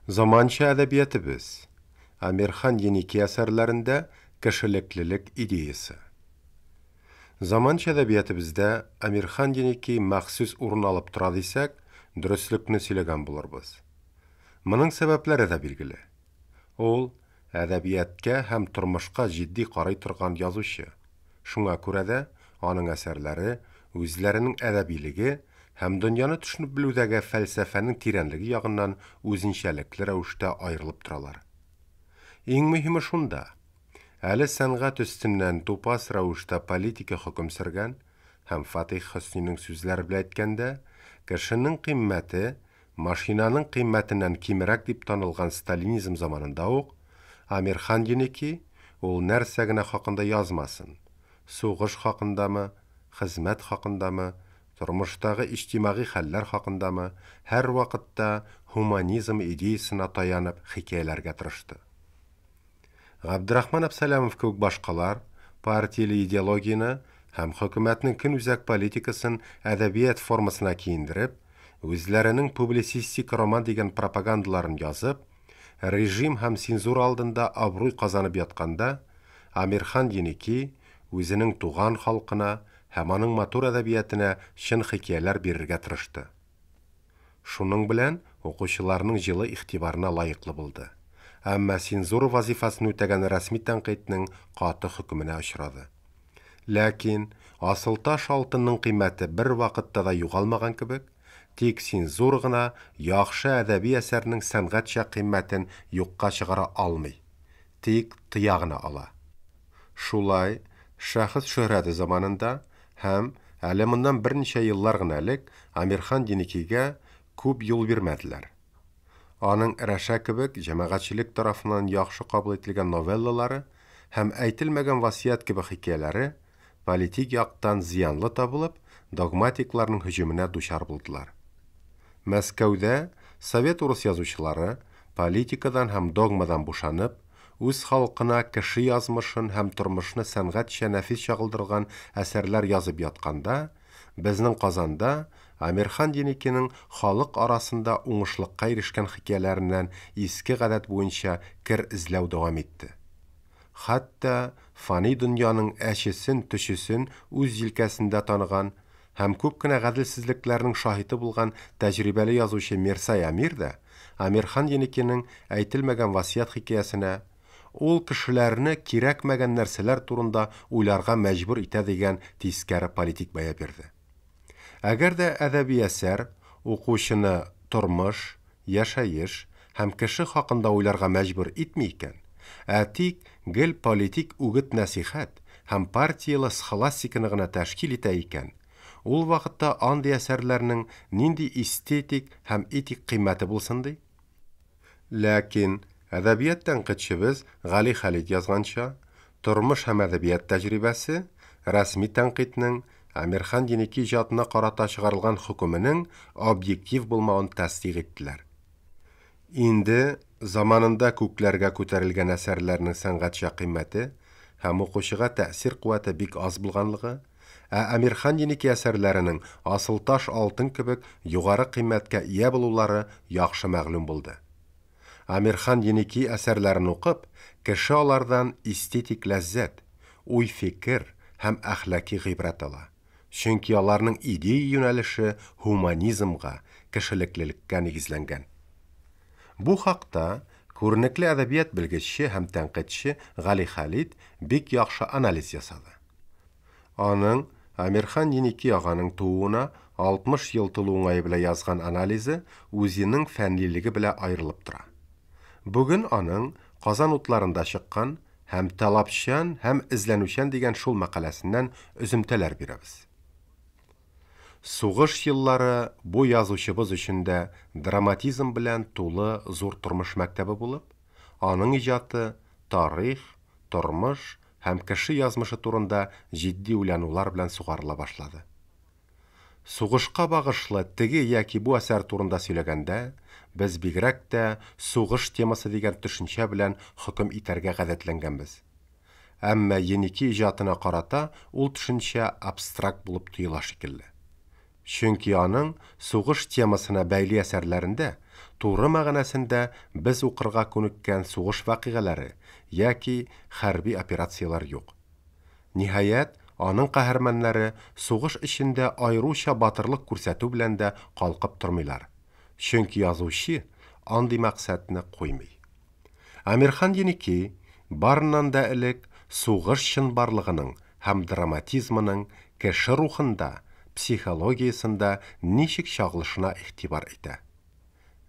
Заманча әдәбиятебез. Әмирхан Еники әсәрләрендә кешелеклелек идеясе. Заманча әдәбиятебездә Әмирхан Еники махсус урын алып тора дисәк, дөреслекне сөйләгән булырбыз. Моның сәбәпләре дә билгеле. Ул әдәбиятка һәм тормышка җитди карый торган язучы. Шуңа күрә дә аның әсәрләре үзләренең әдәбилеге һәм дөньяны төшенеп белүдәге фәлсәфәнең тирәнлеге ягыннан үзенчәлекле рәвештә аерылып торалар. Иң мөһиме шунда, әле сәнгать өстеннән тупас рәвештә политика хөкем сөргән һәм Фатих Хөснинең сүзләре белән әйткәндә, кешенең кыйммәте машинаның кыйммәтеннән кимрәк дип танылган сталинизм заманында ук Әмирхан Еники ул нәрсә генә хакында язмасын, сугыш хакындамы, хезмәт хакындамы, тормыштагы иҗтимагый хәлләр хакындамы, һәрвакытта һуманизм идеясына таянып хикәяләргә тырышты. Габдрахман Әбсәләмов кебек башкалар партияле идеологияне һәм хөкүмәтнең көнүзәк политикасын әдәбият формасына киендереп, үзләренең публицистик роман дигән пропагандаларын язып, режим һәм цензура алдында абруй казанып ятканда, Әмирхан Еники үзенең туган халкына һәм аның матур әдәбиятына чын хикәяләр бирергә тырышты. Шуның белән укучыларның җылы игътибарына лаеклы булды. Әмма цензура вазифасын үтәгән рәсми тәнкыйтьнең каты хөкеменә очрады. Ләкин асылташ алтынның кыйммәте бер вакытта да югалмаган кебек, тик цензура гына яхшы әдәби әсәрнең сәнгатьчә кыйммәтен юкка чыгара алмый, тик тыя гына ала. Шулай, шәхес шөһрәте заманында һәм әле моннан берничә еллар гына элек Әмирхан Еникигә күп юл бирмәделәр. Аның Рәшә кебек җәмәгатьчелек тарафыннан яхшы кабул ителгән новеллалары һәм Әйтелмәгән васыять кебек хикәяләре политик яктан зыянлы табылып, догматикларның һөҗүменә дучар булдылар. Мәскәүдә совет урыс язучылары политикадан һәм догмадан бушанып, үз халкына кеше язмышын һәм тормышны сәнгатьчә нәфис чагылдырган әсәрләр язып ятканда, безнең Казанда Әмирхан Еникинең халык арасында уңышлыкка ирешкән хикәяләреннән иске гадәт буенча кер эзләү дәвам итте. Хәтта фани дөньяның әчесен, төчесен үз җилкәсендә таныган һәм күп кенә гаделсезлекләрнең шаһиты булган тәҗрибәле язучы Мирсай Әмир дә Әмирхан Еникинең Әйтелмәгән васыять хикәясенә ул кешеләрне кирәкмәгән нәрсәләр турында уйларга мәҗбүр итә дигән тискәре политик бәя бирде. Әгәр дә әдәби әсәр укучыны тормыш, яшәеш һәм кеше хакында уйларга мәҗбүр итми икән, ә тик гел политик үгет-нәсихәт һәм партияле схоластиканы гына тәшкил итә икән, ул вакытта андый әсәрләрнең нинди эстетик һәм этик кыйммәте булсын ди? Ләкин әдәбият тәнкыйтьчебез Гали Халит язганча, тормыш һәм әдәбият тәҗрибәсе рәсми тәнкыйтьнең Әмирхан Еники иҗатына карата чыгарылган хөкеменең объектив булмавын тасдыйк иттеләр. Инде заманында күкләргә күтәрелгән әсәрләрнең сәнгатьчә кыйммәте һәм укучыга тәэсир куәте бик аз булганлыгы, ә Әмирхан Еники әсәрләренең асылташ алтын кебек югары кыйммәткә ия булулары яхшы мәгълүм булды. Әмирхан Еники әсәрләрен укып, кеше алардан эстетик ләззәт, уй-фикер һәм әхлаки гыйбрәт ала. Чөнки аларның идея юнәлеше һуманизмга, кешелеклелеккә нигезләнгән. Бу хакта күренекле әдәбият белгече һәм тәнкыйтьче Гали Халит бик яхшы анализ ясады. Аның Әмирхан Еники аганың тууына 60 ел тулу уңае белән язган анализы үзенең фәннилеге белән аерылып тора. Бүген аның Казан утларында чыккан һәм таләпчән һәм эзләнүчән дигән шул мәкаләсеннән өземтәләр бирәбез. Сугыш еллары бу язучыбыз өчен дә драматизм белән тулы зур тормыш мәктәбе булып, аның иҗаты тарих, тормыш һәм кеше язмышы турында җитди уйланулар белән сугарыла башлады. Сугышка багышлы теге яки бу әсәр турында сөйләгәндә, без бигрәк тә сугыш темасы дигән төшенчә белән хөкем итәргә гадәтләнгәнбез. Әмма Еники иҗатына карата ул төшенчә абстракт булып тоела шикелле. Чөнки аның сугыш темасына бәйле әсәрләрендә туры мәгънәсендә без укырга күнеккән сугыш вакыйгалары яки хәрби операцияләр юк. Ниһаять, аның каһарманнары сугыш эчендә аеруча батырлык күрсәтү белән дә калкып тормыйлар. Чөнки язучы андый максатны куймый. Әмирхан Еники, барыннан да элек, сугыш чынбарлыгының һәм драматизмының кеше рухында, психологиясендә ничек чагылышына игътибар итә.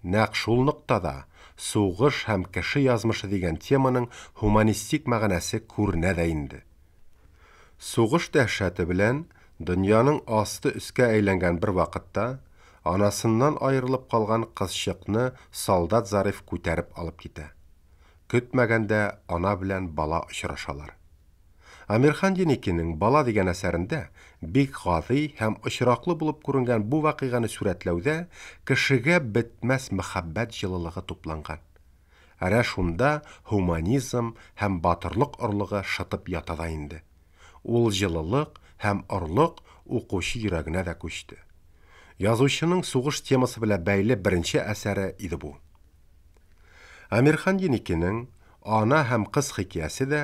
Нәкъ шул ноктада сугыш һәм кеше язмышы дигән теманың һуманистик мәгънәсе күренә дә инде. Сугыш дәһшәте белән дөньяның асты өскә әйләнгән бер вакытта анасыннан аерылып калган кызчыкны солдат Зариф күтәреп алып китә. Көтмәгәндә ана белән бала очрашалар. Әмирхан Еникинең Бала дигән әсәрендә бик гади һәм очраклы булып күренгән бу вакыйганы сурәтләүдә кешегә бетмәс мәхәббәт җылылыгы тупланган. Әнә шунда һуманизм һәм батырлык орлыгы шытып ята да инде. Ул җылылык һәм орлык укучы йөрәгенә дә күчте. Язучының сугыш темасы белән бәйле беренче әсәре иде бу. Әмирхан Еникинең Ана һәм кыз хикәясе дә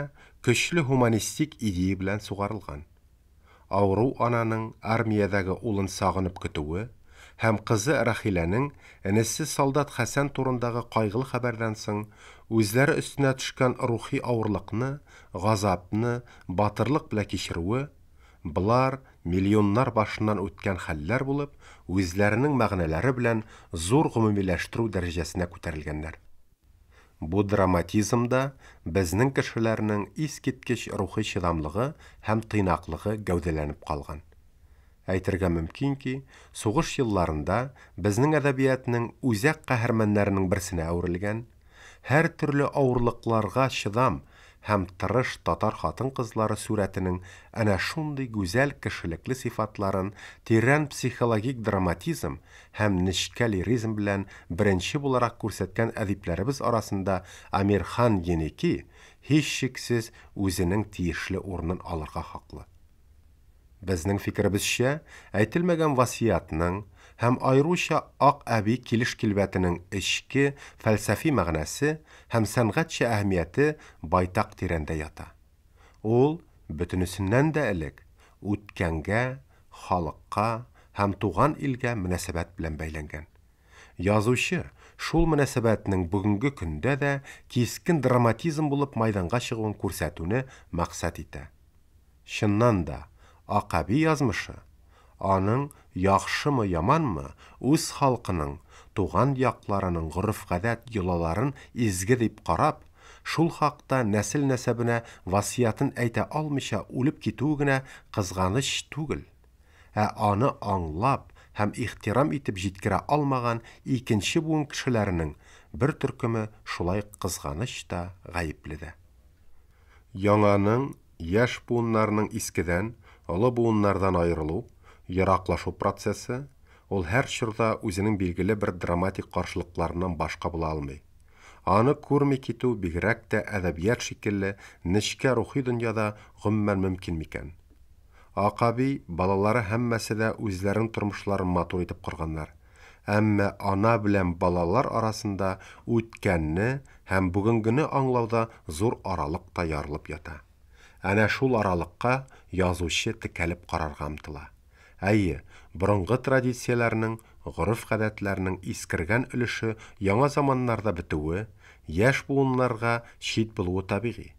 көчле һуманистик идея белән сугарылган. Авыру ананың армиядәге улын сагынып көтүе һәм кызы Рәхиләнең энесе солдат Хәсән турындагы кайгылы хәбәрдән соң үзләре өстенә төшкән рухи авырлыкны, газапны батырлык белән кичерүе, болар миллионнар башыннан үткән хәлләр булып, үзләренең мәгънәләре белән зур гомумиләштерү дәрәҗәсенә күтәрелгәннәр. Бу драматизмда безнең кешеләрнең искиткеч рухи чыдамлыгы һәм тыйнаклыгы гәүдәләнеп калган. Әйтергә мөмкин ки, сугыш елларында безнең әдәбиятның үзәк каһарманнарының берсенә әверелгән, һәр төрле авырлыкларга чыдам һәм тырыш татар хатын-кызлары сурәтенең әнә шундый гүзәл кешелекле сыйфатларын тирән психологик драматизм һәм нечкә лиризм белән беренче буларак күрсәткән әдипләребез арасында Әмирхан Еники һичшиксез үзенең тиешле урынын алырга хаклы. Безнең фикеребезчә, әйтелмәгән васыятның һәм аеруча Ак әби килеш килбәтенең эчке фәлсәфи мәгънәсе һәм сәнгатьчә әһәмияте байтак тирәндә ята. Ул, бөтенесеннән дә элек, үткәнгә, халыкка һәм туган илгә мөнәсәбәт белән бәйләнгән. Язучы шул мөнәсәбәтнең бүгенге көндә дә кискен драматизм булып майданга чыгуын күрсәтүне максат итә. Чыннан да, Ак әби язмышы, аның яхшымы, яманмы, үз халкының, туган якларының гореф-гадәт йолаларын изге дип карап, шул хакта нәсел-нәсәбенә васыятын әйтә алмыйча үлеп китүе генә кызганыч түгел, ә аны аңлап һәм ихтирам итеп җиткерә алмаган икенче буын кешеләренең бер төркеме шулай кызганыч та, гаепле дә. Яңаның, яшь буыннарның искедән, олы буыннардан аерылу, ераклашу процессы, ул һәр чорда үзенең билгеле бер драматик каршылыкларыннан башка була алмый. Аны күрми китү бигрәк тә әдәбият шикелле нечкә рухи дөньяда гомумән мөмкин микән? Ак әби, балалары һәммәсе дә үзләренең тормышларын матур итеп корганнар. Әмма ана белән балалар арасында үткәнне һәм бүгенгене аңлауда зур аралык та ярылып ята. Әнә шул аралыкка язучы текәлеп карарга омтыла. Әйе, борынгы традицияләрнең, гореф-гадәтләрнең искергән өлеше яңа заманнарда бетүе, яшь буыннарга чит булуы табигый.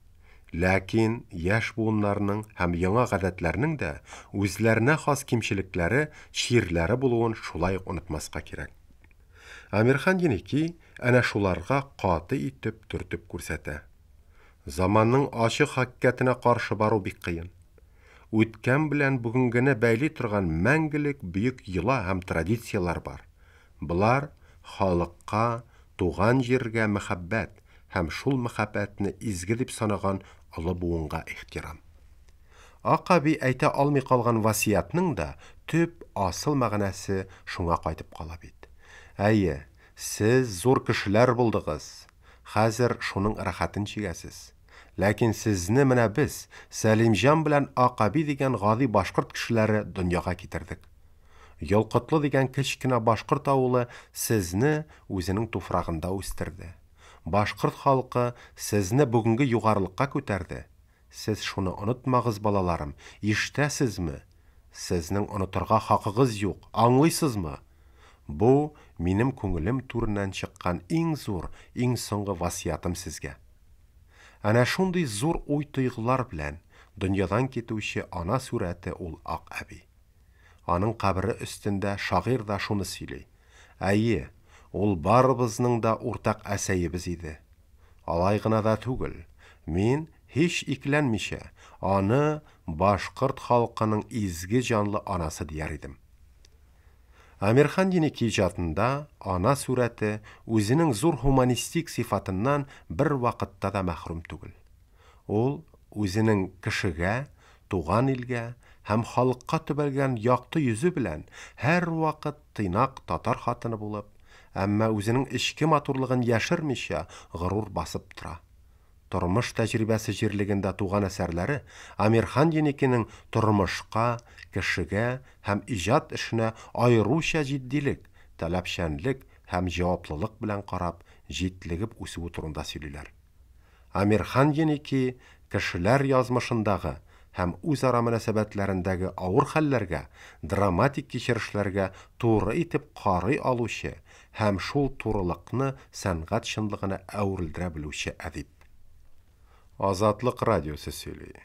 Ләкин яшь буыннарның һәм яңа гадәтләрнең дә үзләренә хас кимчелекләре, чирләре булуын шулай ук онытмаска кирәк. Әмирхан Еники әнә шуларга каты итеп төртеп күрсәтә. Заманның ачы хакыйкатенә каршы бару бик кыен. Үткән белән бүгенгене бәйли торган мәңгелек бөек йола һәм традицияләр бар. Болар халыкка, туган җиргә мәхәббәт һәм шул мәхәббәтне изге дип санаган олы буынга ихтирам. Ак әби әйтә алмый калган васыятның да төп асыл мәгънәсе шуңа кайтып кала бит. Әйе, сез зур кешеләр булдыгыз. Хәзер шуның рәхәтен чигәсез. Ләкин сезне менә без, Сәлимҗан белән Ак әби дигән гади башкорт кешеләре дөньяга китердек. Йолкытлы дигән кечкенә башкорт авылы сезне үзенең туфрагында үстерде. Башкорт халкы сезне бүгенге югарылыкка күтәрде. Сез шуны онытмагыз, балаларым, ишетәсезме? Сезнең онытырга хакыгыз юк, аңлыйсызмы? Бу, минем күңелем түреннән чыккан иң зур, иң соңгы васыятым сезгә. Әнә шундый зур уй-тойгылар белән дөньядан китүче ана сурәте ул Ак әби. Аның кабере өстендә шагыйрь дә шуны сөйли. Әйе, ул барыбызның да уртак әсәебез иде. Алай гына да түгел, мин, һич икеләнмичә, аны башкорт халкының изге җанлы анасы дияр идем. Әмирхан Еники иҗатында ана сурәте үзенең зур һуманистик сыйфатыннан бервакытта да мәхрүм түгел. Ул үзенең кешегә, туган илгә һәм халыкка төбәлгән якты йөзе белән һәрвакыт тыйнак татар хатыны булып, әмма үзенең эчке матурлыгын яшермичә горур басып тора. Тормыш тәҗрибәсе җирлегендә туган әсәрләре Әмирхан Еникинең тормышка, кешегә һәм иҗат эшенә аеруча җитдилек, таләпчәнлек һәм җаваплылык белән карап, җитлегеп үсүе турында сөйлиләр. Әмирхан Еники кешеләр язмышындагы һәм үзара мөнәсәбәтләрендәге авыр хәлләргә, драматик кичерешләргә туры итеп карый алучы һәм шул турылыкны сәнгать чынлыгына әверелдерә белүче әдип. Азатлык радиосы сөйли.